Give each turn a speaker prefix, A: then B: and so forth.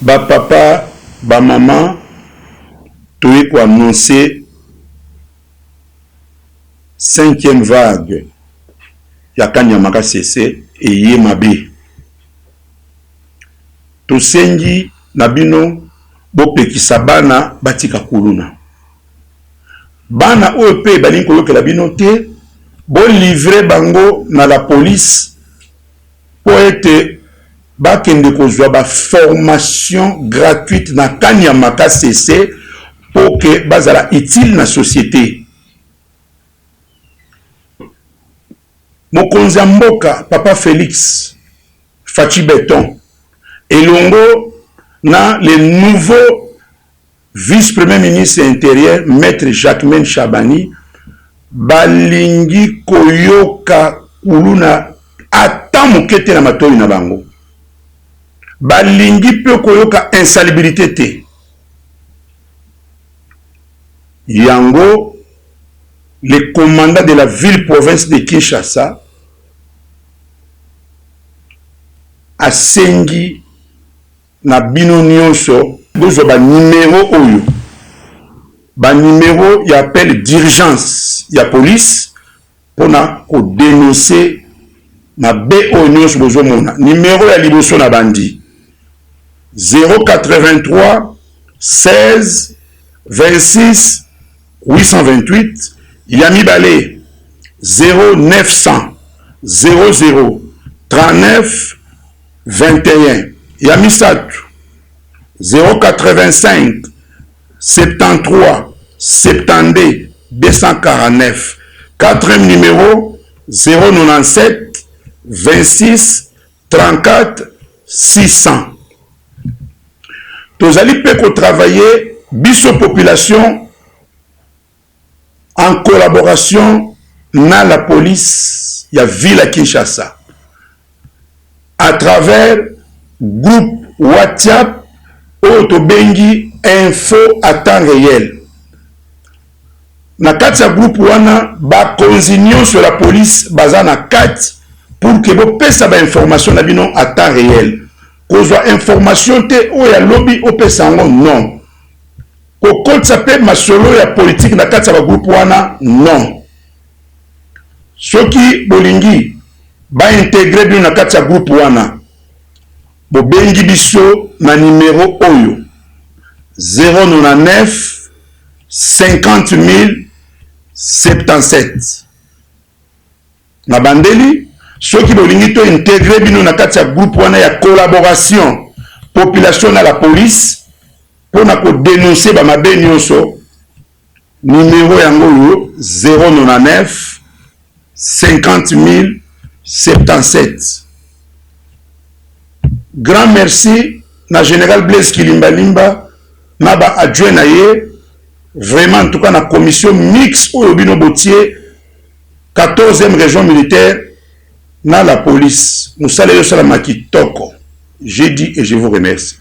A: Ba papa, ba maman, toye ko annoncer cinquième vague ya Kaniama Kasese eye mabe. Tosengi na bino bopekisa bana batika kuluna. Bana oyo pe balingi koyokela bino te, bo livrer bango na la police mpo ete bakende kozwa ba formation gratuite na Kaniama Kasese mpo que bazala utile na societe. Mokonzi ya mboka Papa Felix Fatshi Beton elongo na le nouveau Vice-premier ministre ya Interieur Maitre Jacquemain Shabani balingi koyoka kuluna ata moke te na matoyi na bango. Balingi mpe koyoka insalubrite te. Yango le commandant de la ville-province de Kinshasa asengi na bino nionso bozwa ba numero oyo, ba numero ya appel d'urgence ya police pona ko denoncer mabe oyo nionso bozo mona. Numero ya liboso na bandi 083 16 26 828, ya mibale 0900 00 39 21, ya misato 085 73 72 249, quatrième numero 097 26 34 600. Tozali mpe ko travailler biso population en collaboration na la police ya ville ya Kinshasa à travers groupe WhatsApp oyo tobengi info à temps reel. Na kati ya groupe wana bakonzi nionso ya la police baza na kati pour que bopesa ba information na bino à temps reel. Kozwa information te oyo ya lobi opesa yango non. Kokotisa pe masolo ya politique na kati ya ba groupe wana non. Soki bolingi ba integrer bino na kati ya groupe wana, bobengi biso na numero oyo 099 50077. Na bandeli, soki bolingi to integrer bino na kati ya groupe wana ya collaboration population na la police pona ko denoncer ba mabe nionso, numero yango oyo 099 50077. Grand merci na general Blaise Kilimbalimba na ba adjoints na ye, vraiment en tout cas na commission mixte oyo bino botie 14e region militaire na la police, musala ezo salama kitoko, j'ai dit et je vous remercie.